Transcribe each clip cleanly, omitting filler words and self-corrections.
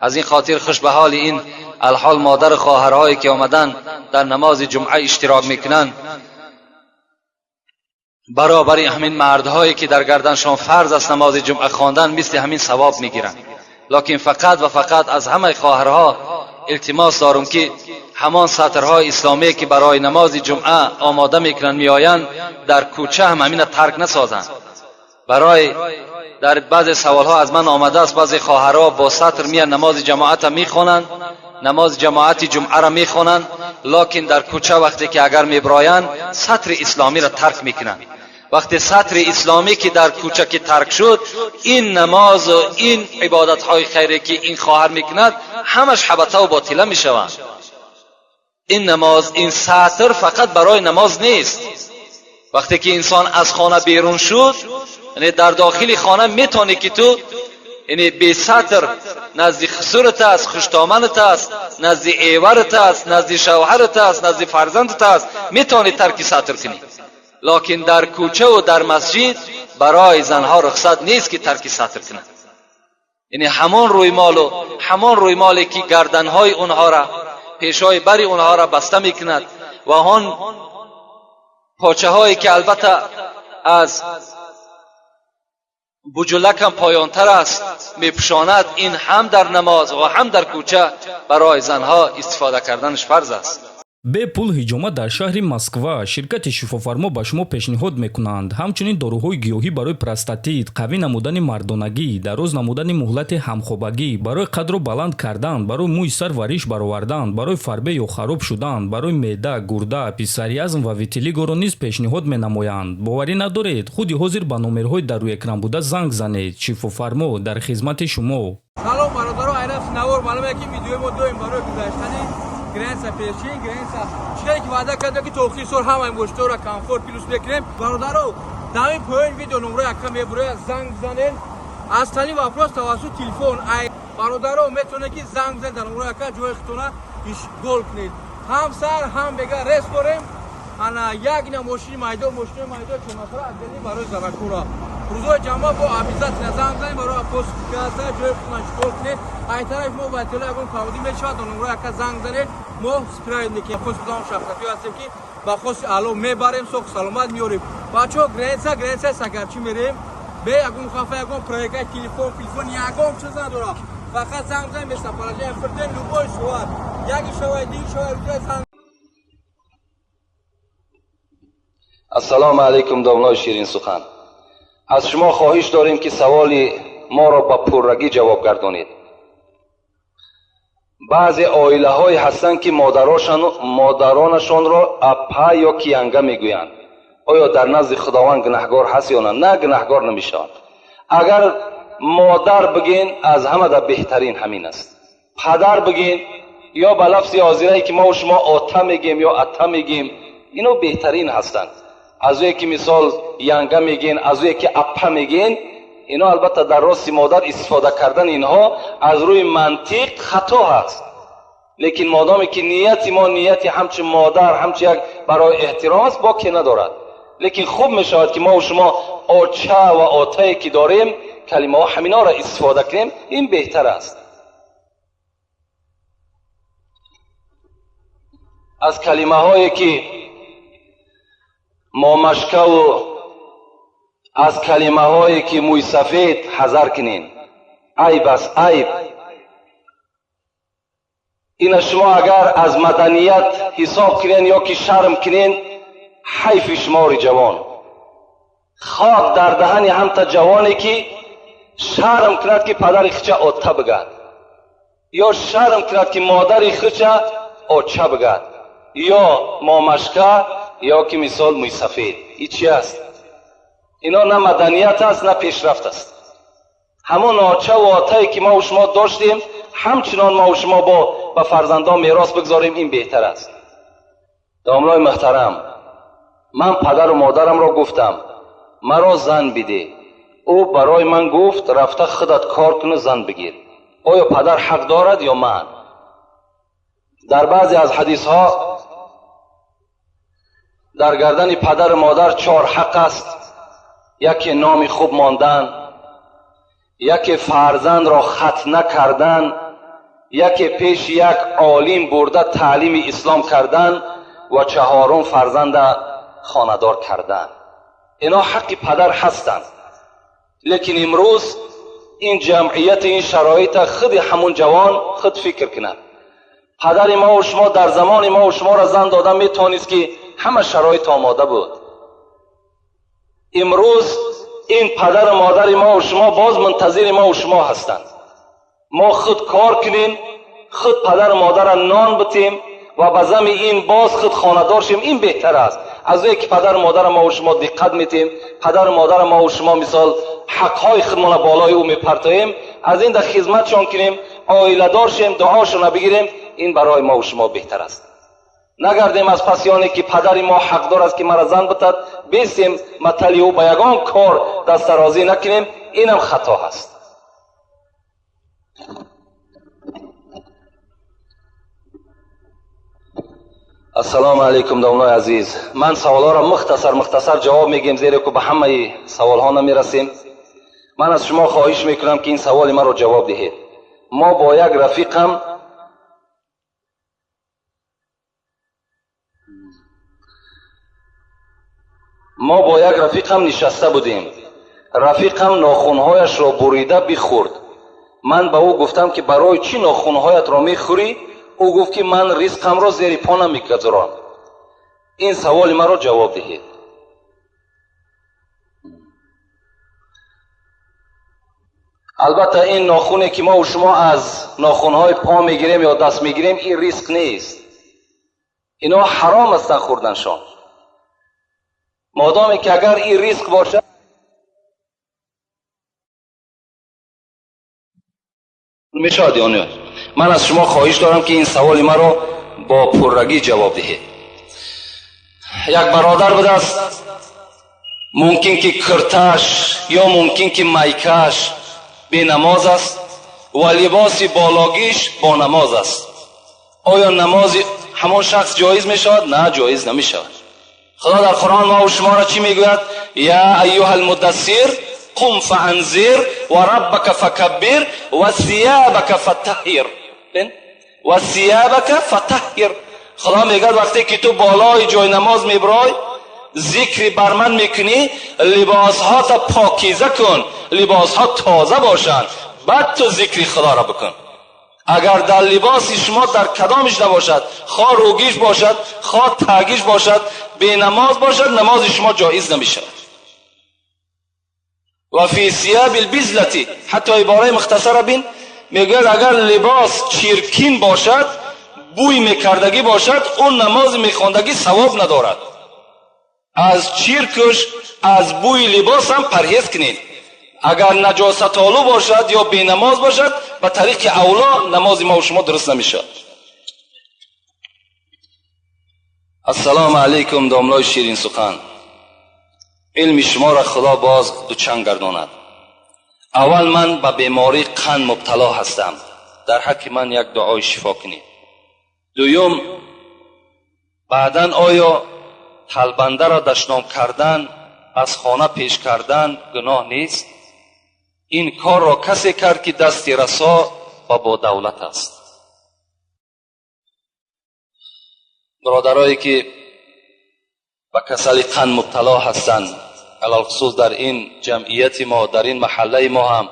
از این خاطر خوش به حال این الحال مادر خواهرهایی که آمدن در نماز جمعه اشتراک میکنند، برابر همین مردهایی که در گردنشان فرض است نماز جمعه خواندن، مثل همین ثواب میگیرند. لکن فقط و فقط از همه خواهرها التماس دارم که همان سطرهای اسلامی که برای نماز جمعه آماده میکنند میآیند، در کوچه هم همین ترک نسازند. برای در بعض سوالها از من آمده است، بعضی خواهرها با سطر میان نماز جماعت میخوانند، نماز جماعت جمعه را میخوانند، لکن در کوچه وقتی که اگر میبرایند سطر اسلامی را ترک میکنند. وقتی سطر اسلامی که در کوچه که ترک شد، این نماز و این عبادت های خیری که این خواهر میکند همش حبطه و باطله میشوند. این نماز، این سطر فقط برای نماز نیست. وقتی که انسان از خانه بیرون شد، یعنی در داخل خانه میتونی که تو یعنی بی سطر نزد خسرت است، خوشدامنت است، نزد ایورت است، نزد شوهرت است، نزد فرزندت است، میتونی ترک سطر کنی. لکن در کوچه و در مسجد برای زنها رخصت نیست که ترک سطر کنند. یعنی همان رویمال و همان رویمالی که گردنهای اونها را، پیشای بری اونها را بسته میکند و آن پاچه هایی که البته از بجلک هم پایانتر است میپوشاند، این هم در نماز و هم در کوچه برای زنها استفاده کردنش فرض است. Бепул ҳиҷома дар шаҳри Москва. Ширкати Шифофармо ба шумо пешниҳод мекунанд ҳамчунин доруҳои гиёҳӣ барои простатит, қавӣ намудани мардонагӣ, дароз намудани муҳлати ҳамхобагӣ, барои қадро баланд кардан, барои мӯи сар ва риш баровардан, барои фарбе ё хароб шудан, барои меъда, гурда, псориаз ва витилигоро низ пешниҳод менамоянд. Боварӣ надоред? Худи ҳозир ба номерҳои дар рӯи экран буда занг занед. Шифофармо дар хизмати шумо. Салом, бародаро. Айраф навор маълуме ки видеои мо доим барои гузаштани граница, пешин граница. Чизе ки ваъда кардем, ки то охири сол ҳамаи мошинҳоро комфорт плюс мекунем. Бародаро, дар ин поёни видео номрои ака мебурояд, занг бизанед. Остальной вопрос тавассути телефон. Ай бародаро, метавонед ки занг бизанед дар номрои ака, ҷои худтона ишғол кунед. Ҳам сар, ҳам бега рес дорем. Ана як ина мошини майдон, мошинои майдон чорнафара отдельный барои занакура. Рӯзои ҷамъа бо обязательно занг занед барои апостикаса, ҷои худтона ишғол кунед. Ай тарафи мо ба иттилоъ ягон камбудӣ мешавад, дар номрои ака занг занед, мо справим мекунем. Хости худамон шафқатӣ ҳастем, ки ба хости аъло мебарем, соҳ саломат меорем. Бачаҳо, граница, границаи Сагарчӣ мерем, бе ягон хафа, ягон проверкаи телефон, телефон ягон чиз надорам. Фақат занг занед, местоположение фирдем, любой соат, яки шавай, диг шавай, рӯзои занг. Ассалому алайкум, домлои ширин сухан. Аз шумо хоҳиш дорем, ки саволи моро ба пуррагӣ ҷавоб гардонед. Баъзе оилаҳое ҳастанд, ки модаронашонро апа ё киянга мегӯянд. Оё дар назди Худованд гунаҳгор ҳаст ё на? На, гунаҳгор намешаванд. Агар модар бигӯен, аз ҳамада беҳтарин ҳамин аст. Падар бигӯен ё ба лафзи ҳозирае ки мо шумо ота мегӯем ё ата мегӯем, ино беҳтарин ҳастанд. Аз ӯе ки мисол янга мегӯен, аз ӯе ки апа мегӯен, ино албатта дар рости модар истифода кардан инҳо аз рӯи мантиқ хато ҳаст. Лекин модоме ки нияти мо нияти ҳамчун модар, ҳамчун як барои эҳтиром аст, боке надорад. Лекин хуб мешавад, ки мо шумо оча ва отае ки дорем, калимаҳо ҳаминҳоро истифода кунем, ин беҳтар аст. Аз калимаҳое ки момашкаву аз калимаҳое ки мӯйсафед ҳазар кунем. Айб аст, айб. Ина шумо агар аз маданият ҳисоб кунен ё ки шарм кунен, ҳайфи шумори ҷавон. Хок дар даҳани ҳамта ҷавоне, ки шарм кунад, ки падари хича ота бигад, ё шарм кунад, ки модари хича оча бигад, ё момашка, ё ки мисол мӯйсафед. И чи аст? Ино на маданият аст, на пешрафт аст. Ҳамон очаву отае ки мо шумо доштем, ҳамчунон мо шумо бо ба фарзандон мерос бигзорем, ин беҳтар аст. Домлои муҳтарам, ман падару модарамро гуфтам, маро зан бидеҳ. Ӯ барои ман гуфт, рафта худат кор куну зан бигир. Оё падар ҳақ дорад ё ман? Дар баъзе аз ҳадисҳо дар гардани падару модар чор ҳақ аст: яке номи хуб мондан, яке фарзандро хатна кардан. یکی پیش یک عالم برده تعلیم اسلام کردن و چهارم فرزند خانه‌دار کردن. اینا حق پدر هستند. لیکن امروز این جمعیت، این شرایط خود همون جوان خود فکر کند. پدر ما و شما در زمان ما و شما را زن دادن میتونست که همه شرایط آماده بود. امروز این پدر و مادر ما و شما باز منتظر ما و شما هستند. ما خود کار کنیم، خود پدر و مادر را نان بتیم و به زم این باز خود خانه‌دار شیم، این بهتر است از اینکه پدر و مادر ما و شما دقت میتیم، پدر و مادر ما و شما مثال حقهای خودمان بالای او میپرتاییم، از این در خدمتشان کنیم، عائله دار شیم، دعاشون بگیریم، این برای ما و شما بهتر است. نگردیم از پسیانی که پدر ما حقدار است که مرا زن بتد، بیستیم مطلی او به یگان کار دست درازی نکنیم، اینم خطا هست. السلام علیکم داملای عزیز. من سوالها را مختصر جواب میگیم، زیرا که به همه سوالها نمیرسیم. من از شما خواهش میکنم که این سوال من را جواب دهید. ما با یک رفیقم نشسته بودیم. رفیقم ناخونهایش را بریده بخورد. من به او گفتم که برای چی ناخونهایت را میخوری؟ او گفت که من رزقم را زیر پا نمیگذارم. این سوال مرا جواب دهید. البته این ناخونی که ما و شما از ناخونهای پا میگیریم یا دست میگیریم، این رزق نیست. اینا حرام هستن خوردنشان. مادامی که اگر این رزق باشه میشاد یا نه. من از شما خواهش دارم که این سوال مرا با پررگی جواب دهید. یک برادر بوده است، ممکن که کرتش یا ممکن که میکش بی نماز است و لباس بالاگیش با نماز است. آیا نماز همان شخص جایز می شود؟ نه، جایز نمی شود. خدا در قرآن ما و شما را چی میگوید؟ یا ایها المدثر قم فانذر و ربک فکبر و ثیابک فطهر. و ثیابک فطهر. خدا میگه وقتی که تو بالای جای نماز میبرای، ذکر بر من میکنی، لباسها تا پاکیزه کن، لباسها تازه باشند، بعد تو ذکر خدا را بکن. اگر در لباس شما در کدامش نباشد، خواه روگیش باشد، خواه تاگیش باشد، بی نماز باشد، نماز شما جایز نمیشود. و فی ثیاب البذلة، حتی عباره مختصر بین، میگوید اگر لباس چیرکین باشد، بوی میکردگی باشد، اون نماز میخواندگی ثواب ندارد. از چیرکش، از بوی لباس هم پرهیز کنید. اگر نجاست آلو باشد یا بی نماز باشد، به طریق اولا نماز ما و شما درست نمیشد. السلام علیکم داملای شیرین سخن. علم شما را خدا باز دوچند گرداند. اول من به بیماری قند مبتلا هستم، در حق من یک دعای شفا کنید. دوم، بعدا آیا تلبنده را دشنام کردن، از خانه پیش کردن گناه نیست؟ این کار را کسی کرد که دست رسا و با دولت است. برادرایی که به کسل قند مبتلا هستند، علی‌الخصوص در این جمعیت ما، در این محله ما هم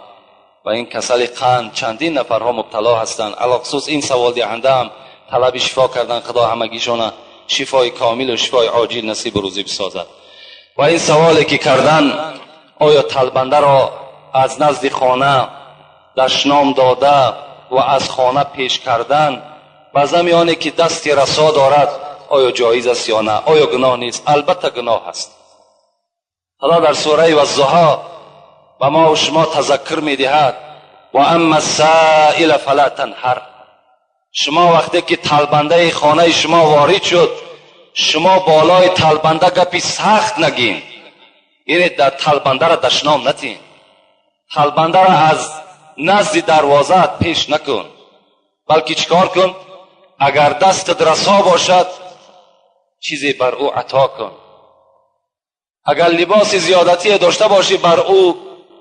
و این کسل قند چندین نفرها مبتلا هستند. علی‌الخصوص این سوال دهنده هم طلب شفا کردن، خدا همگیشان شفای کامل و شفای عاجل نصیب روزی بسازد. و این سوالی که کردن، آیا تلبنده را از نزد خانه دشنام داده و از خانه پیش کردن به زمیانه که دست رسا دارد، آیا جایز است یا نه؟ آیا گناه نیست؟ البته گناه است. خدا در سوره والضحی به ما و شما تذکر میدهد، و اما السائل فلا تنهر. شما وقتی که تلبنده خانه شما وارد شد، شما بالای تلبنده گپی سخت نگین، یعنی در تلبنده را دشنام نتین، تلبنده را از نزد دروازه پیش نکن، بلکه چیکار کن؟ اگر دست رسا باشد چیزی بر او عطا کن، اگر لباس زیادتی داشته باشی بر او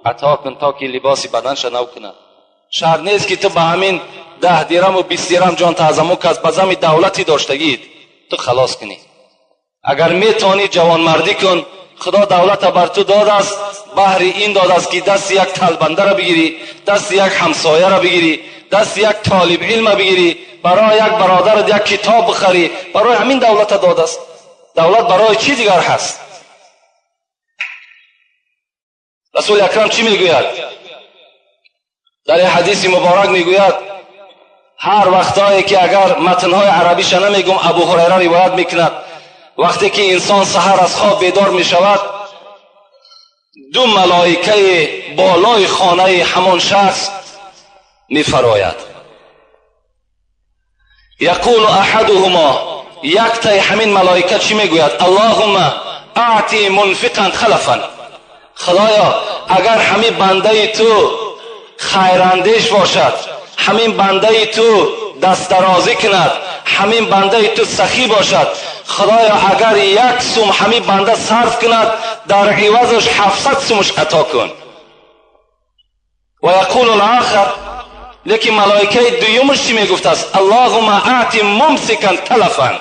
عطا کن تا که لباس بدنش نو کند. Шарт нест ки ту ба ҳамин 10 дирам ва 20 дирам ҷон таъзаму кас ба зами давлати доштагит ту халос кунӣ. Агар метавонӣ ҷавонмардӣ кун. Худо давлата бар ту додааст, баҳри ин додааст ки дасти як талбандаро бигирӣ, дасти як ҳамсояро бигирӣ, дасти як толиб илма бигирӣ, барои як бародарат як китоб бихарӣ. Барои ҳамин давлата додааст. Давлат барои чӣ дигар ҳаст? Расули акрам чӣ мегӯяд? Дар ин ҳадиси муборак мегӯяд, ҳар вақтое ки агар матнҳои арабиша намегум, Абу Ҳурайра ривоят мекунад, вақте ки инсон саҳар аз хоб бедор мешавад, ду малоикаи болои хонаи ҳамон шахс мефарояд. Яқулу аҳадуҳумо, яктаи ҳамин малоика чӣ мегӯяд? Аллоҳумма аъти мунфиқан халафан. Худоё, агар ҳамин бандаи ту хайрандеш бошад, ҳамин бандаи ту дастдарозӣ кунад, ҳамин бандаи ту сахӣ бошад, Худоё, агар як сум ҳамин банда сарф кунад, дар ивазаш 700 сумаш ато кун. Ва яқулу лахар, лекин малоикаи дуюмаш чӣ мегуфтааст? Аллоҳумма аъти мумсикан талафан.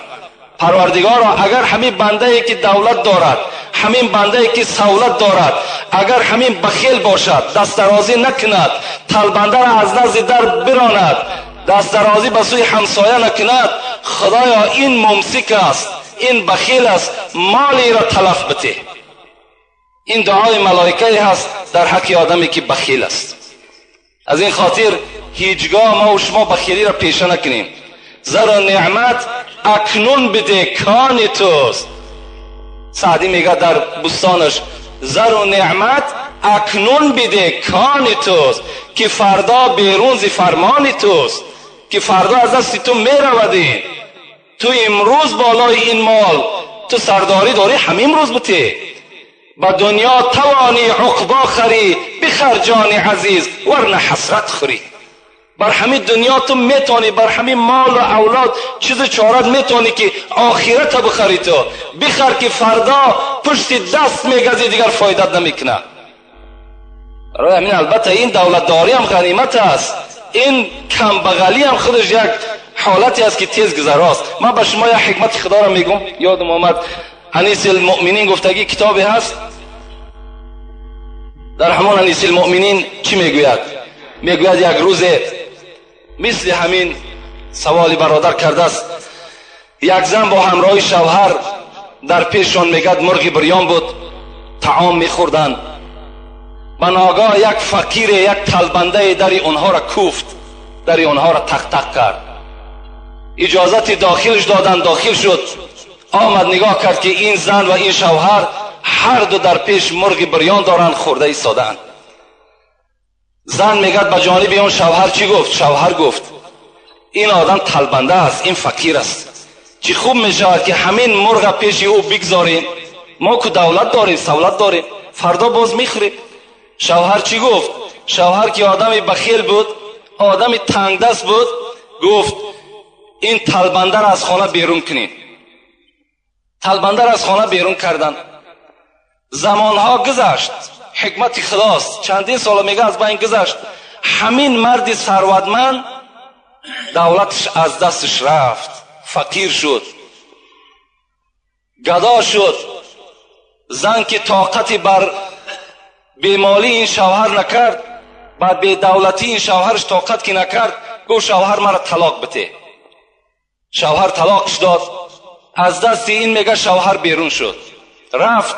Парвардигоро, агар ҳамин бандае ки давлат дорад, ҳамин бандае ки савлат дорад, агар ҳамин бахел бошад, дастдарозӣ накунад, талбандаро аз назди дар биронад, дастдарозӣ ба сӯи ҳамсоя накунад, Худоё, ин мумсик аст, ин бахил аст, молиро талаф бите. Ин дуои малоикае ҳаст дар ҳаққи одаме ки бахил аст. Аз ин хотир ҳеҷгоҳ мо ва шумо бахилиро пеша накунем. Зару неъмат акнун биде, кони туст. Саъдӣ мегӯяд дар бӯстонаш, зару неъмат акнун биде, кони туст, ки фардо берун зи фармони туст, ки фардо аз дасти ту меравад. Ин ту имрӯз болои ин мол ту сардорӣ дорӣ, ҳамин рӯз бите. Ба дунё тавонӣ уқбо харӣ, бихар ҷони азиз, варна ҳасрат хӯрӣ. Бар ҳамин дунё ту метавонӣ, бар ҳамин молу авлод чизу чорат метавонӣ ки охирата бихарӣ, ту бихар ки фардо пушти даст мегазӣ, дигар фоидат намекунад. Барои ҳамин албатта ин давлатдорӣ ҳам ғанимат аст, ин камбағалӣ ҳам худаш як ҳолате аст ки тез гузарост. Ман ба шумо як ҳикмати худоро мегӯм, ёдам омад. Анис алмуъминин гуфтагӣ китобе ҳаст, дар ҳамон Анис алмуъминин чӣ мегӯяд? Мегӯяд як рӯзе мисли ҳамин саволи бародар кардааст, як зан бо ҳамроҳи шавҳар дар пешшон мегӯяд мурғи бирён буд, таом мехӯрданд. Ба ногоҳ як фақире, як талбандае дари онҳоро куфт, дари онҳоро тақ-тақ кард. Иҷозати дохилш доданд, дохил шуд. Омад нигоҳ кард ки ин зан ва ин шавҳар ҳар ду дар пеш мурғи бирён доранд, хӯрда истодаанд. Зан мегӯяд ба ҷониби он шавҳар чӣ гуфт? Шавҳар гуфт ин одам талбанда аст, ин фақир аст, чӣ хуб мешавад ки ҳамин мурға пеши ӯ бигзорем, мо ку давлат дорем, савлат дорем, фардо боз мехӯрем. Шавҳар чӣ гуфт? Шавҳар ки одами бахил буд, одами тангдаст буд, гуфт ин талбандаро аз хона берун кунед. Талбандаро аз хона берун карданд. Замонҳо гузашт, ҳикмати худост, чандин сола мега аз байн гузашт. Ҳамин марди сарватманд давлаташ аз дасташ рафт, фақир шуд, гадо шуд. Зан ки тоқати бар бемолии ин шавҳар накард, бар бедавлатии ин шавҳараш тоқат ки накард, гуфт шавҳар маро талоқ бите. Шавҳар талоқш дод. Аз дасти ин мега шавҳар берун шуд, рафт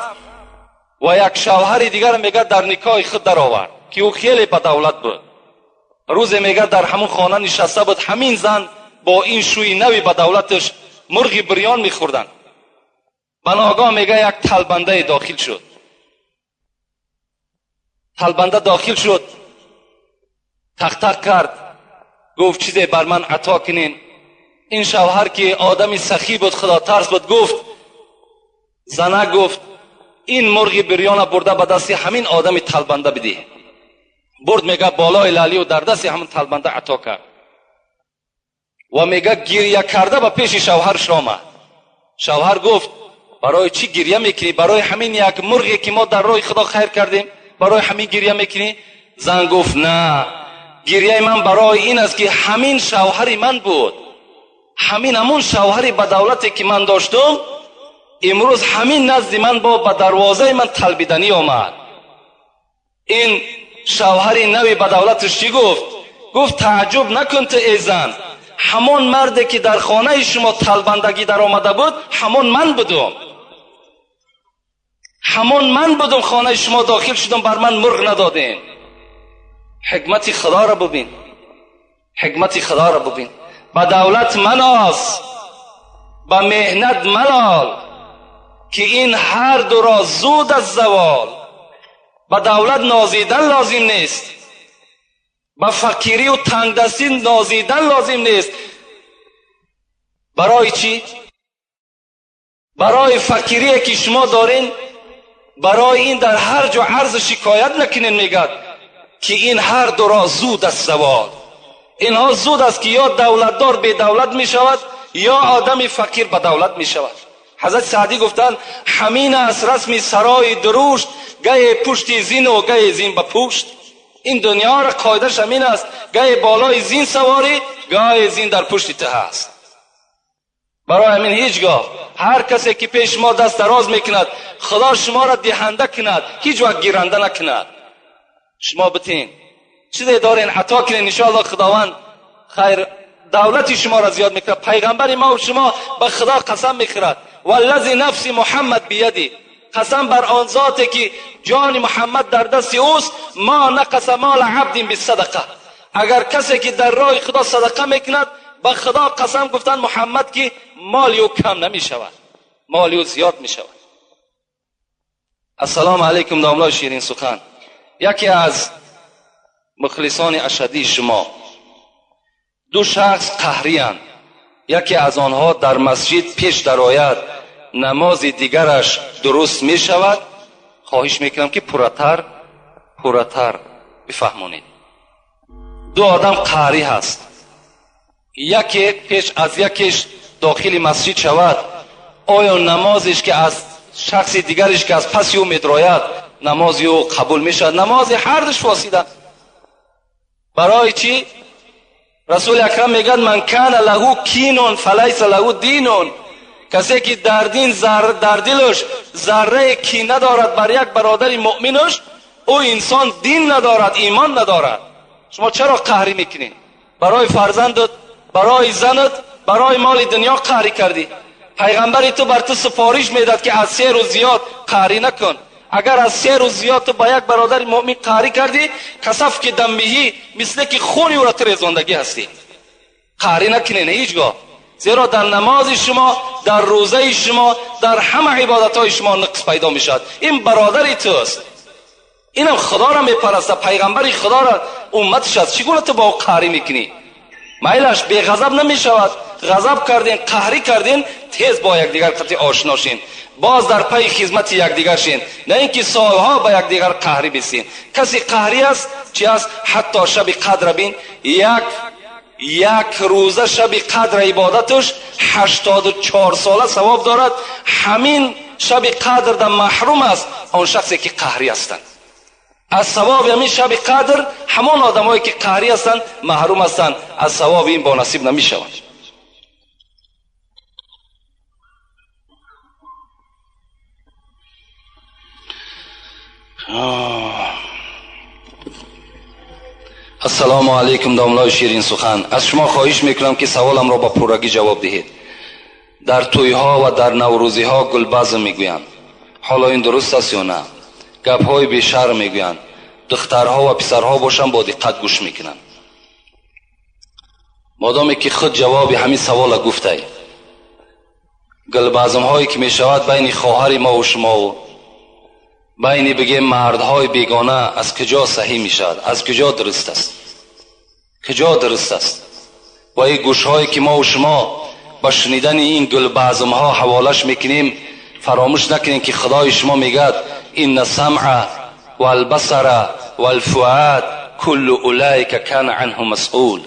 ва як шавҳари дигар мега дар никоҳи худ даровард ки ӯ хеле ба давлат буд. Рӯзе мега дар ҳамон хона нишаста буд, ҳамин зан бо ин шӯи нави ба давлаташ мурғи бирён мехӯрданд. Ба ногоҳ мега як талбандае дохил шуд. Талбанда дохил шуд, тақ-тақ кард, гуфт чизе бар ман ато кунин. Ин шавҳар ки одами сахӣ буд, худотарс буд, гуфт зана, гуфт ин мурғи бирёна бурда ба дасти ҳамин одами талбанда бидиҳ. Бурд мега болои лалию дар дасти ҳамин талбанда ато кард ва мега гиря карда ба пеши шавҳарш омад. Шавҳар гуфт барои чӣ гиря мекунӣ? Барои ҳамин як мурғе ки мо дар роҳи худо хайр кардем, барои ҳамин гиря мекунӣ? Зан гуфт на, Гирьяи ман барои ин аст ки ҳамин шавҳари ман буд, ҳамин ҳамун шавҳари ба давлате ки ман доштум, имрӯз ҳамин назди ман бо ба дарвозаи ман талбиданӣ омад. Ин шавҳари нави ба давлаташ чӣ гуфт? Гуфт тааҷҷуб накун ту эй зан, ҳамон марде ки дар хонаи шумо талбандагӣ даромада буд, ҳамон ман будум. Ҳамон ман будум, хонаи шумо дохил шудам, бар ман мурғ надодем. Ҳикмати худоро бубин, ҳикмати худоро бубин. Ба давлат маноз, ба меҳнат малол, ки ин ҳар дуро зуд аз завол. Ба давлат нозидан лозим нест, ба фақирию тангдастӣ нозидан лозим нест. Барои чӣ? Барои фақирие ки шумо дорин, барои ин дар ҳар ҷо арзу шикоят накунед, мегӯяд ки ин ҳар дуро зуд аз завол. Инҳо зуд аст ки ё давлатдор бедавлат мешавад, ё одами фақир ба давлат мешавад. Ҳазрати Саъдӣ гуфтанд ҳамин аст расми сарои дурушт, гае пушти зину гае зин ба пушт. Ин дунёро қоидааш ҳамин аст, гае болои зин саворӣ, гае зин дар пушти ту ҳаст. Барои ҳамин ҳеҷ гоҳ ҳар касе ки пеш шумо даст дароз мекунад, Худо шуморо диҳанда кунад, ҳеҷ вақт гиранда накунад. Шумо битин чизе дорен ато кунед, иншоаллоҳ Худованд хайр давлати шуморо зиёд мекунад. Пайғамбари мо шумо ба Худо қасам мехӯрад, валлази нафси Муҳаммад бияди, қасам бар он зоте ки ҷони Муҳаммад дар дасти ӯст, ма нақаса мола абдин бисадақа. Агар касе ки дар роҳи Худо садақа мекунад, ба Худо қасам гуфтанд Муҳаммад ки моли ӯ кам намешавад, моли ӯ зиёд мешавад. Ассалому алайкум домлои ширин сухан, яке аз мухлисони ашадии шумо. Ду шахс қаҳриянд, яке аз онҳо дар масҷид пеш дарояд, намози дигараш дуруст мешавад. Хоҳиш мекунам ки пурратар бифаҳмонед. Ду одам қаҳрӣ ҳаст, яке пеш аз якеш дохили масҷид шавад, оё намозеш ки аз шахси дигареш ки аз паси ӯ медрояд, намози ӯ қабул мешавад? Намози ҳардуш фосида. Барои чӣ? Расули акрам мегӯяд ман кана лаҳу кинун фалайса лаҳу динун. Касе ки дар дин дар дилаш заррае кина дорад бар як бародари муъминаш, ӯ инсон дин надорад, имон надорад. Шумо чаро қаҳрӣ мекунед? Барои фарзандат, барои занат, барои моли дунё қаҳрӣ кардӣ. Пайғамбари ту бар ту супориш медад ки аз 3 рӯз зиёд қаҳрӣ накун. Агар аз 3 рӯз зиёд ту ба як бародари муъмин қаҳрӣ кардӣ, касаф ки даммиҳӣ, мисле ки хуни ӯро ту резондагӣ ҳастӣ. Қаҳрӣ накунед ҳеҷ гоҳ, зеро дар намози шумо, дар рӯзаи шумо, дар ҳама ибодатҳои шумо нуқс пайдо мешавад. Ин бародари туст, инам Худоро мепарастад, пайғамбари Худоро умматаш аст. Чӣ гуна ту бо ӯ қаҳрӣ мекунӣ? Майлаш беғазаб намешавад. Ғазаб кардин, қаҳрӣ кардин, тез бо якдигар қатъи ошно шин, боз дар пайи хизмати якдигар шин, на ин ки солҳо ба якдигар қаҳрӣ бисин. Касе қаҳрӣ аст, чи аст? Ҳатто шаби қадра бин, як рӯза шаби қадра ибодаташ 84 сола савоб дорад. Ҳамин шаби қадр дар маҳрум аст он шахсе ки қаҳрӣ ҳастанд. Аз савоби ҳамин шаби қадр ҳамон одамое ки қаҳрӣ ҳастанд маҳрум ҳастанд, аз савоби ин бонасиб намешаванд. Ассалому алайкум домлои ширин сухан, аз шумо хоҳиш мекунам ки саволамро ба пуррагӣ ҷавоб диҳед. Дар тӯйҳо ва дар наврӯзиҳо гулбазм мегӯянд, ҳоло ин дуруст аст ё на? Гапҳои бешарм мегӯянд, духтарҳо ва писарҳо бошанд бо диққат гӯш мекунанд. Модоме ки худ ҷавоби ҳамин савола гуфтай, гулбазмҳое ки мешавад байни хоҳари мову шумову байни бигем мардҳои бегона аз куҷо саҳӣ мешавад? Аз куҷо дуруст аст? Куҷо дуруст аст? Ва ин гӯшҳое ки мову шумо ба шунидани ин гулбазмҳо ҳаволаш мекунем, фаромӯш накунем ки Худои шумо мегӯяд инна самъа валбасара валфуад куллу улайка кана анҳу масъул.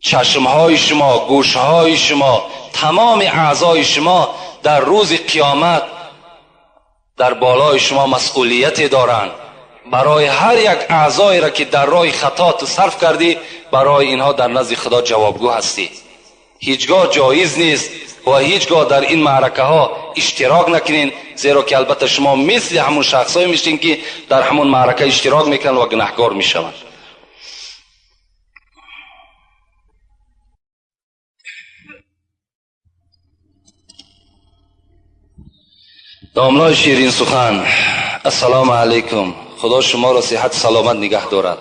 Чашмҳои шумо, гӯшҳои шумо, тамоми аъзои шумо дар рӯзи қиёмат дар болои шумо масъулияте доранд. برای هر یک اعضایی را که در راه خطا تو صرف کردی، برای اینها در نزد خدا جوابگو هستی. هیچگاه جایز نیست و هیچگاه در این معرکه ها اشتراک نکنین، زیرا که البته شما مثل همون شخصایی میشین که در همون معرکه اشتراک میکنن و گناهکار میشوند. داملای شیرین سخن، السلام علیکم. خدا شما را صحت سلامت نگه دارد.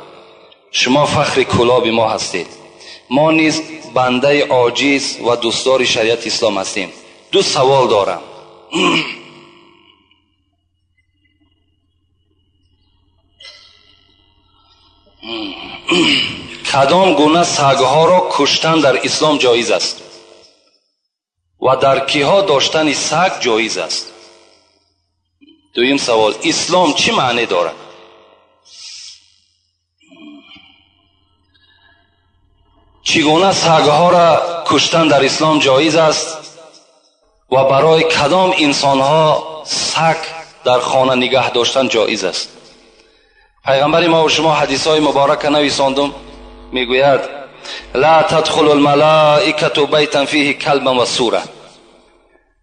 شما فخر کلاب ما هستید. ما نیز بنده عاجز و دوستدار شریعت اسلام هستیم. دو سوال دارم. کدام گونه سگها را کشتن در اسلام جایز است و در کیها داشتن سگ جایز است؟ دویم سوال، اسلام چی معنی دارد؟ چگونه سگها را کشتن در اسلام جایز است و برای کدام انسانها سگ در خانه نگه داشتن جایز است؟ پیغمبر ما و شما حدیث های مبارک نویساندم، میگوید لا تدخل الملائکه بیتا فیه کلبا و سوره.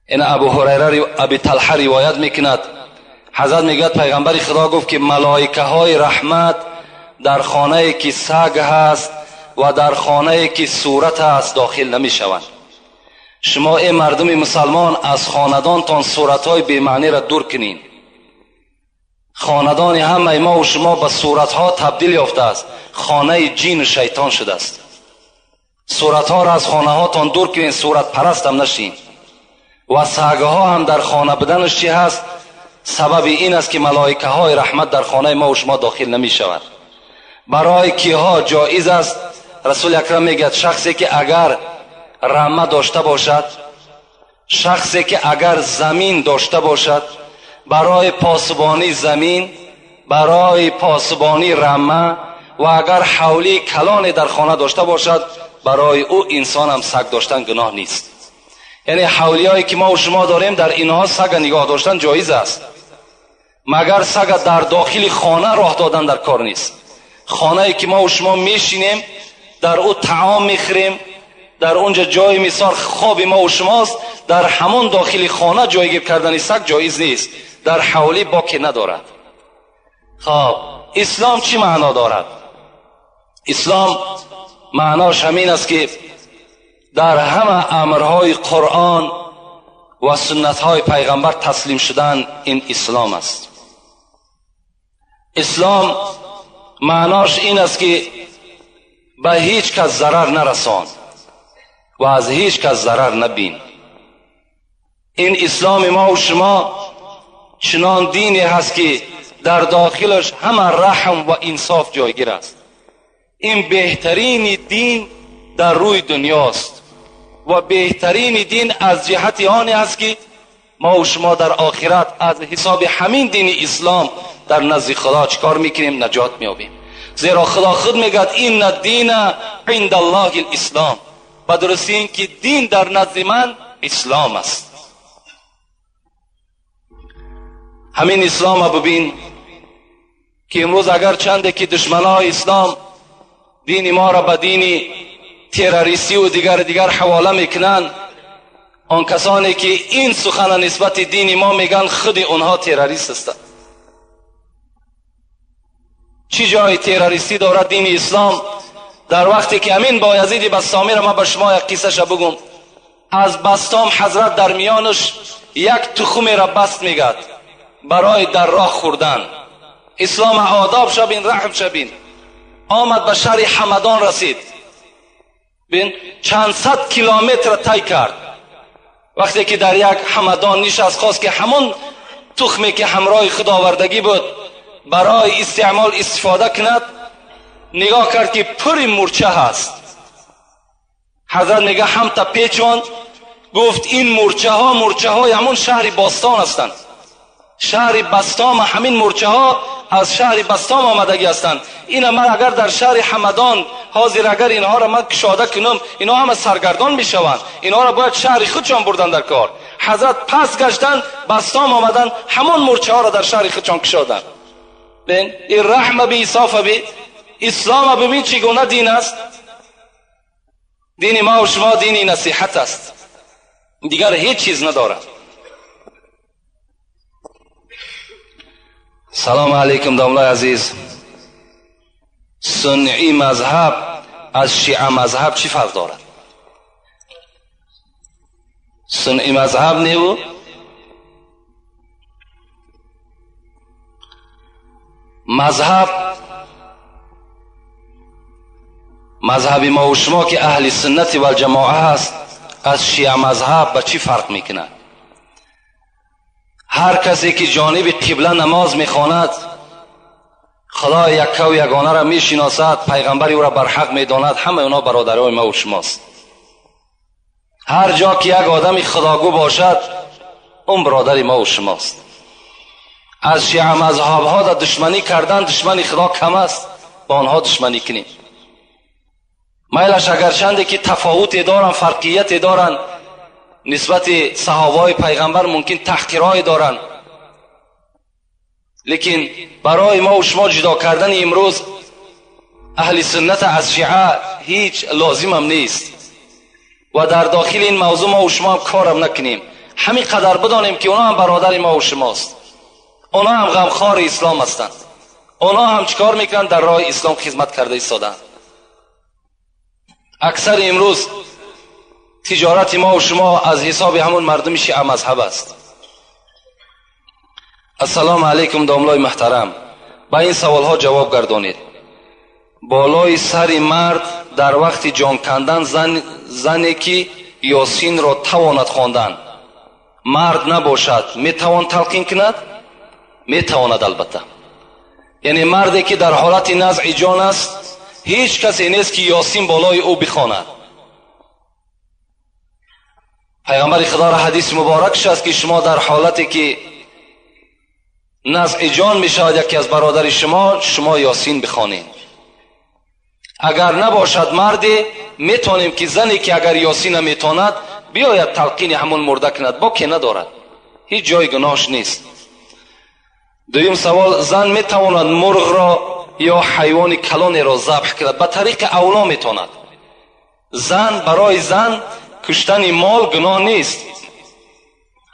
این ابو هریره ابی طلحه روایت میکند. حضرت میگوید پیغمبر خدا گفت که ملائکه های رحمت در خانه که سگ هست و در خانه که صورت هست داخل نمیشوند. شما ای مردم مسلمان از خاندانتان صورتهای بی‌معنی را دور کنین. خاندان همه ما و شما به صورتها تبدیل یافته است، خانه جین و شیطان شده است. صورتها را از خانه هاتان دور کنین، صورت پرست هم نشین. و سگها هم در خانه بدنش چی هست؟ سبب این است که ملائکه های رحمت در خانه ما و شما داخل نمی شود. برای کیها جایز است؟ رسول اکرم میگه شخصی که اگر رمه داشته باشد، شخصی که اگر زمین داشته باشد، برای پاسبانی زمین، برای پاسبانی رمه و اگر حولی کلان در خانه داشته باشد، برای او انسان هم سگ داشتن گناه نیست. یعنی حولی که ما و شما داریم در اینها سگ نگاه داشتن جایز است، مگر سگ در داخل خانه راه دادن در کار نیست. خانه که ما و شما میشینیم در او طعام میخوریم، در اونجا جای مثال خواب ما و شماست، در همان داخل خانه جایگیر کردن سگ جایز نیست، در حولی باکی ندارد. خب اسلام چی معنا دارد؟ اسلام معناش همین است که در همه امرهای قرآن و سنتهای پیغمبر تسلیم شدن، این اسلام است. اسلام معناش این است که به هیچ کس ضرر نرسان و از هیچ کس ضرر نبین. این اسلام ما و شما چنان دینی هست که در داخلش همه رحم و انصاف جایگیر است. این بهترین دین در روی دنیاست و بهترین دین از جهت آنی است که ما و شما در آخرت از حساب همین دین اسلام در نزد خدا چکار میکنیم؟ نجات میابیم. زیرا خدا خود میگد این دین عند الله الاسلام، و درستی این که دین در نزد من اسلام است. همین اسلام ببین که امروز اگر چنده که دشمنای اسلام دین ما را به دین تروریستی و دیگر حواله میکنن، آن کسانی که این سخن نسبت دین ما میگن خود اونها تروریست هستند. چی جای تروریستی دارد دین اسلام؟ در وقتی که امین بایزید بسطامی را من به شما یک قصه بگم. از بسطام حضرت در میانش یک تخم را بست میگد برای در راه خوردن. اسلام آداب شبین، رحم شبین. آمد به شهر حمدان رسید، بین چند صد کیلومتر طی کرد. وقتی که در یک حمدان نشست، خواست که همون تخمی که همراه خود آوردگی بود برای استعمال استفاده کند. نگاه کرد که پر مورچه هست. حضرت میگه هم تا پیچوند، گفت این مورچه ها مورچه های همون شهر باستان هستند. شهر بسطام، همین مورچه ها از شهر بسطام آمدگی هستند. این من اگر در شهر حمدان حاضر اگر اینها را من کشاده کنم، اینها همه سرگردان میشوند. اینها را باید شهر خودشان بردن در کار. حضرت پس گشتن، بسطام آمدن، همون مورچه ها را در شهر خودشان کشادن. این رحم به ایصاف به اسلام ببین چگونه دین است. دین ما و شما دین نصیحت است، دیگر هیچ چیز ندارد. سلام علیکم داملای عزیز. سنی مذهب از شیعه مذهب چی فرق دارد؟ سنی مذهب نیو مذهب ما و شما که اهل سنت و الجماعه هست از شیعه مذهب به چی فرق میکند؟ هر کسی که جانب قبله نماز میخواند، خدا یکه و یگانه را میشناسد، پیغمبر او را برحق میداند، همه اونا برادرای ما و شماست. هر جا که یک آدم خداگو باشد اون برادر ما و شماست. از شیعه مذهب ها در دشمنی کردن دشمنی خدا کم است، با آنها دشمنی کنیم. میلش اگرچنده که تفاوت دارن، فرقیت دارن نسبت صحابه پیغمبر، ممکن تحقیرهای دارن، لیکن برای ما و شما جدا کردن امروز اهل سنت از شیعه هیچ لازم هم نیست و در داخل این موضوع ما و شما هم کارم نکنیم. همین قدر بدانیم که اونا هم برادر ما و شماست، اونا هم غمخوار اسلام هستند، اونا هم چیکار میکنن؟ در راه اسلام خدمت کرده ایستادند. اکثر امروز تجارت ما و شما از حساب همون مردم شیعه مذهب است. السلام علیکم داملای محترم، با این سوال ها جواب گردانید. بالای سر مرد در وقت جان کندن زنی که یاسین را تواند خواندن مرد نباشد میتوان تلقین کند؟ میتواند البته. یعنی مردی که در حالت نزع جان است هیچ کسی نیست که یاسین بالای او بخواند. پیغمبر خدا را حدیث مبارکش است که شما در حالتی که نزع جان می شود یکی از برادر شما، شما یاسین بخوانید. اگر نباشد مردی میتونیم که زنی که اگر یاسین نمیتواند بیاید تلقین همون مرده کند، با که ندارد، هیچ جای گناهش نیست. دویم سوال، زن میتواند مرغ را یا حیوان کلانی را ذبح کند؟ به طریق اولا میتواند. زن، برای زن کشتن مال گناه نیست.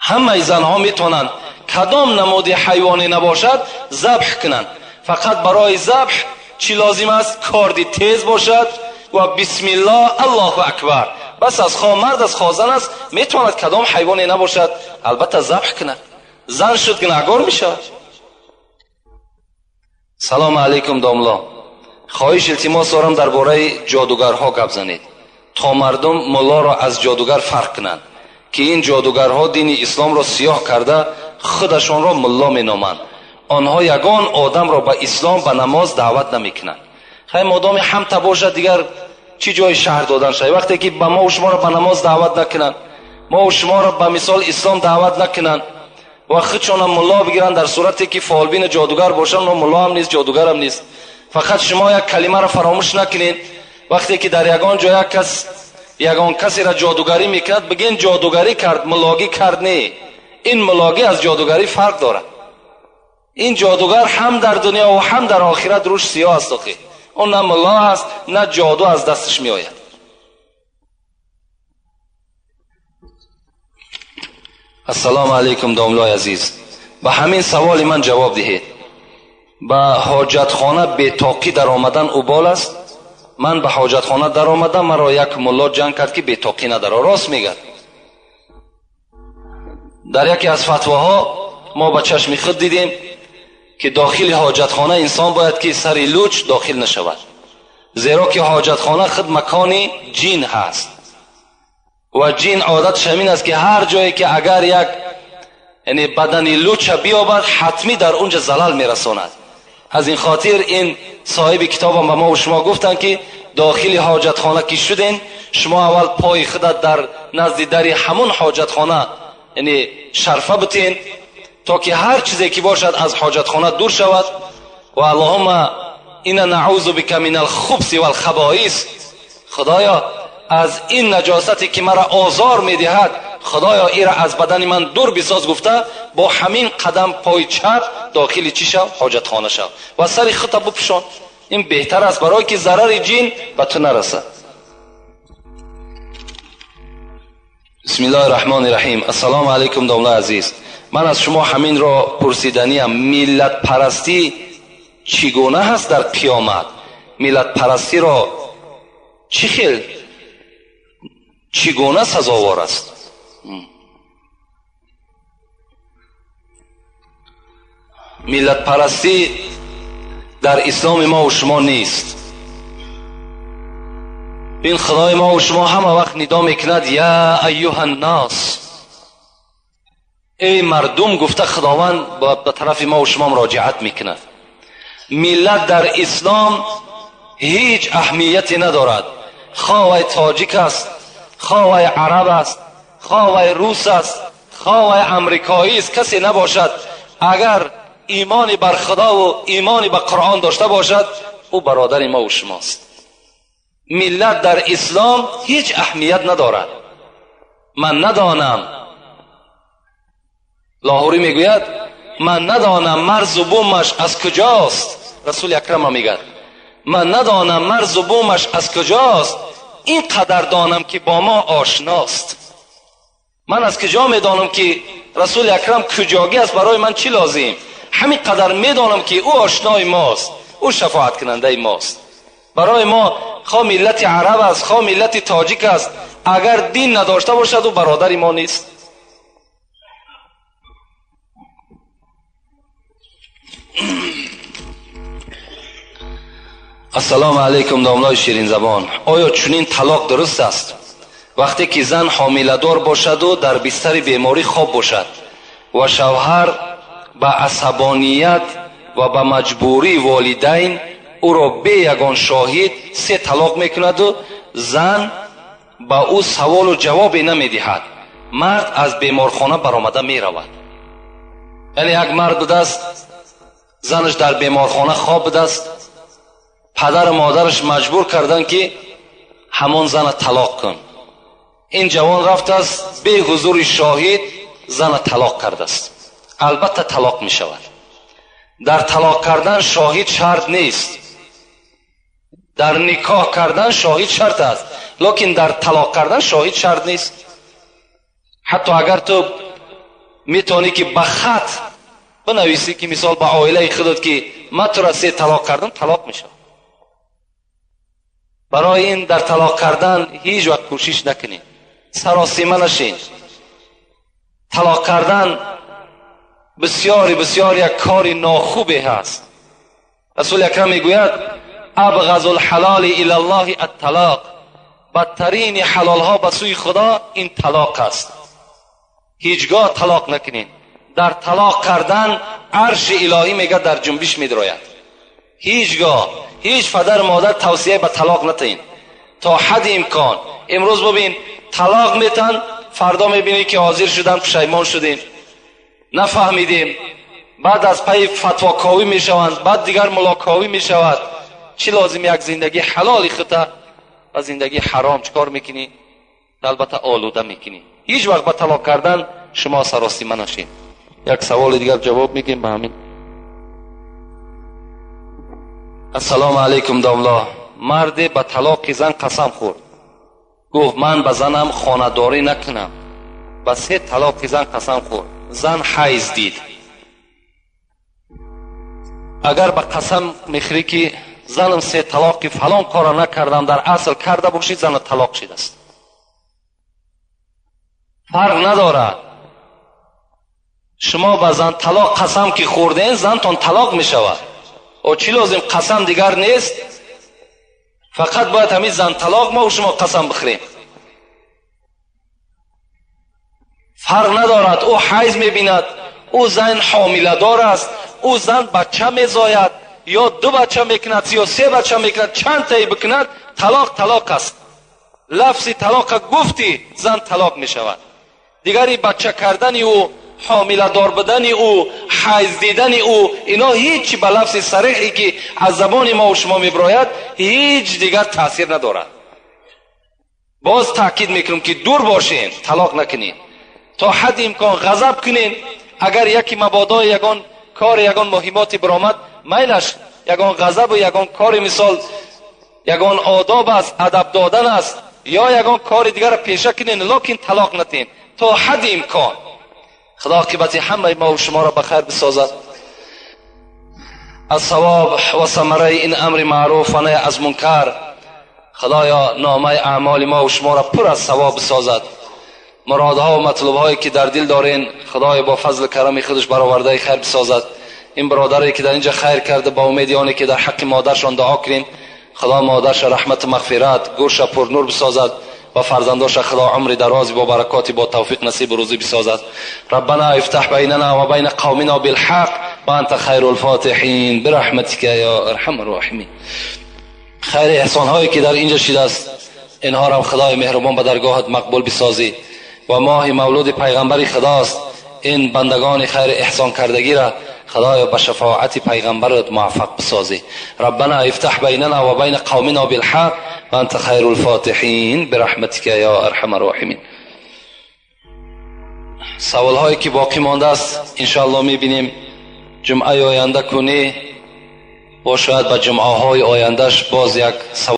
همه زنها میتونند کدام نمود حیوانی نباشد ذبح کنند. فقط برای ذبح چی لازم است؟ کاردی تیز باشد و بسم الله الله اکبر. بس از خواه مرد از خواه زن است، میتواند کدام حیوانی نباشد البته ذبح کند. زن شد گناهگار میشود. سلام علیکم داملا، خواهش التماس دارم درباره جادوگرها گپ زنید تا مردم ملا را از جادوگر فرق کنند که این جادوگرها دین اسلام را سیاه کرده خودشان را ملا مینامند. آنها یگان آدم را به اسلام به نماز دعوت نمیکنند. خیلی مادام هم باشد دیگر چی جای شهر دادن شد؟ وقتی که به ما و شما را به نماز دعوت نکنند، ما و شما را به مثال اسلام دعوت نکنند و خودشان هم ملا بگیرند، در صورتی که فالبین جادوگر باشند، ملا هم نیست جادوگر هم نیست. فقط شما یک کلمه را فراموش نکنید، وقتی که در یگان جای یک کس یگان کسی را جادوگری میکرد بگین جادوگری کرد، ملاگی کرد نه. این ملاگی از جادوگری فرق دارد. این جادوگر هم در دنیا و هم در آخرت روش سیاه است. اون نه ملا است نه جادو از دستش میآید. السلام علیکم داملای عزیز، به همین سوال من جواب دهید. به حاجتخانه بی‌تاقی در آمدن اوبال است؟ من به حاجتخانه در آمدم، مرا یک ملا جنگ کرد که بی‌تاقی نداره. راست میگه. در یکی از فتواها ما به چشم خود دیدیم که داخل حاجتخانه انسان باید که سر لوچ داخل نشود، زیرا که حاجتخانه خود مکان جین هست و جین عادتش همین است که هر جایی که اگر یک یعنی بدن لوچ بیابد حتمی در اونجا زلل میرساند. از این خاطر این صاحب کتاب به ما و شما گفتن که داخل حاجتخانه که شدین شما اول پای خودت در نزد در همون حاجتخانه یعنی شرفه بتین تا که هر چیزی که باشد از حاجتخانه دور شود. و اللهم اینا نعوذ بک من الخبث والخبائث، خدایا از این نجاستی که مرا آزار میدهد Худоё ира аз бадани ман дур бисоз гуфта, бо ҳамин қадам пои чап дохили чӣ шав? Ҳоҷатхона шав ва сари худта бупӯшон. Ин беҳтар аст, барое ки зарари ҷин ба ту нарасад. Бисмиллоҳи раҳмони раҳим. Ассалому алайкум, домлаи азиз. Ман аз шумо ҳаминро пурсиданиям: миллатпарастӣ чӣ гуна ҳаст дар қиёмат? Миллатпарастиро чӣ хел, чӣ гуна сазовор аст? Миллатпарастӣ дар исломи мо ва шумо нест. Ин худои мо ва шумо ҳама вақт нидо мекунад: я айюҳаннос, эй мардум, гуфта худованд ба тарафи мо ва шумо муроҷиат мекунад. Миллат дар ислом ҳеҷ аҳамияте надорад. Хоҳ вай тоҷик аст, хоҳ вай араб аст, хоҳ вай рус аст, хоҳ вай амрикоӣ аст, касе набошад, агар имони бар худову имони ба қуръон дошта бошад, ӯ бародари мо ва шумост. Миллат дар ислом ҳеҷ аҳамият надорад. Ман надонам, Лоҳурӣ мегӯяд, ман надонам марзу бумаш аз куҷост. Расули акрам мегӯяд: ман надонам марзу бумаш аз куҷост, ин қадар донам ки бо мо ошност. Ман аз куҷо медонам ки расули акрам куҷогӣ аст, барои ман чӣ лозим? Ҳамин қадар медонам ки ӯ ошнои мост, ӯ шафоаткунандаи мост. Барои мо хоҳ миллати араб аст, хоҳ миллати тоҷик аст, агар дин надошта бошад, ӯ бародари мо нест. Ассалому алайкум, домлои ширинзабон. Оё чунин талоқ дуруст аст? Вақте ки зан ҳомиладор бошаду дар бистари беморӣ хоб бошад ва шавҳар ба асабоният ва ба маҷбурии волидайн ӯро бе ягон шоҳид 3 талоқ мекунаду зан ба ӯ саволу ҷавобе намедиҳад, мард аз беморхона баромада меравад. Яъне як мард будааст, занаш дар беморхона хоб будааст, падару модараш маҷбур карданд ки ҳамон зана талоқ кун. Ин ҷавон рафтааст, бе ҳузури шоҳид зана талоқ кардааст. Албатта талоқ мешавад. Дар талоқ кардан шоҳид шарт нест, дар никоҳ кардан шоҳид шарт аст, лекин дар талоқ кардан шоҳид шарт нест. Ҳатто агар ту метавонӣ ки ба хат бинависӣ ки мисол ба оилаи худат ки ман тура 3 талоқ кардам, талоқ мешавад. Барои ин дар талоқ кардан ҳеҷ вақт кӯшиш накунед, саросима нашин. Талоқ кардан бисёри бисёр як кори нохубе ҳаст. Расули акрам мегӯяд: абғазу лҳалоли илаллоҳи атталоқ, бадтарини ҳалолҳо ба сӯи худо ин талоқ аст. Ҳеҷгоҳ талоқ накунед. Дар талоқ кардан арши илоҳӣ мегӯяд дар ҷунбиш медрояд. Ҳеҷгоҳ ҳеҷ падар модар тавсия ба талоқ натаин то ҳадди имкон. Имрӯз бибин, талоқ метан, фардо мебинӣ ки ҳозир шудан, пушаймон шудем, нафаҳмидем, баъд аз пайи фатвоковӣ мешаванд, баъд дигар мулоковӣ мешавад. Чӣ лозим? Як зиндагии ҳалоли хута ва зиндагии ҳаром чӣ кор мекунӣ? Албатта олуда мекунӣ. Ҳеҷ вақт ба талоқ кардан шумо саросима нашед. Як саволи дигар ҷавоб мегӯем ба ҳамин. Ассалому алайкум, домло. Марде ба талоқи зан қасам хӯрд, гуфт: ман ба занам хонадорӣ накунам. Ба 3 талоқи зан қасам хӯрд, зан ҳайз дид. Агар ба қасам мехӯрӣ ки занам 3 талоқи фалон корро накардам, дар асл карда бошӣ, зана талоқ шидааст. Фарқ надорад. Шумо ба зан талоқ қасам ки хӯрден, зантон талоқ мешавад. О чӣ лозим? Қасам дигар нест, фақат бояд ҳамин зан талоқ мо шумо қасам бихӯрем. Фарқ надорад, ӯ ҳайз мебинад, ӯ зан ҳомиладор аст, ӯ зан бача мезояд, ё 2 бача мекунад, ё 3 бача мекунад, чанд таи бикунад, талоқ талоқ аст. Лафзи талоқа гуфтӣ, зан талоқ мешавад. Дигари бача кардани ӯ, ҳомиладор будани ӯ, ҳайз дидани ӯ, ино ҳеҷ ба лафзи сариҳе ки аз забони мо шумо мебирояд ҳеҷ дигар таъсир надорад. Боз таъкид мекунам ки дур бошем, талоқ накунем. То ҳадди имкон ғазаб кунен. Агар яки мабодо ягон кор, ягон муҳимоти биромад, майлаш, ягон ғазабу ягон кори, мисол, ягон одоб аст, адаб додан аст ё ягон кори дигарро пеша кунен, локин талоқ натен то ҳадди имкон. Худо оқибати ҳамаи мо шуморо ба хайр бисозад. Аз савоб ва самараи ин амри маъруф ва наҳй аз мункар Худоё номаи аъмоли мо шуморо пур аз савоб бисозад. Муродҳо ва матлубҳое ки дар дил дорен, Худоё бо фазлу карами худаш баровардаи хайр бисозад. Ин бародаре ки дар инҷа хайр карда, ба умеди оне ки дар ҳаққи модаршон дуо кунем, Худо модарша раҳмату мағфират, гӯрша пурнур бисозад ва фарзандоша Худо умри дарози бо баракоти, бо тавфиқ насибу рӯзӣ бисозад. ربنا افتح بيننا وبين قومنا بالحق وانت خير الفاتحين برحمتك يا ارحم الراحمين. خیر احسان هایی که در اینجا شده است، اینها را خدای مهربان به درگاهت مقبول بسازی. و ماه مولود پیغمبر خداست، این بندگان خیر احسان کردگی را خدایا به شفاعت پیغمبرت موفق بسازی. ربنا افتح بیننا و بین قومنا بالحق و انت خیر الفاتحین برحمتك یا ارحم الراحمین. سوال هایی که باقی مانده است، انشاءالله میبینیم جمعه آینده کنی و شاید به جمعه های آیندهش باز یک سوال.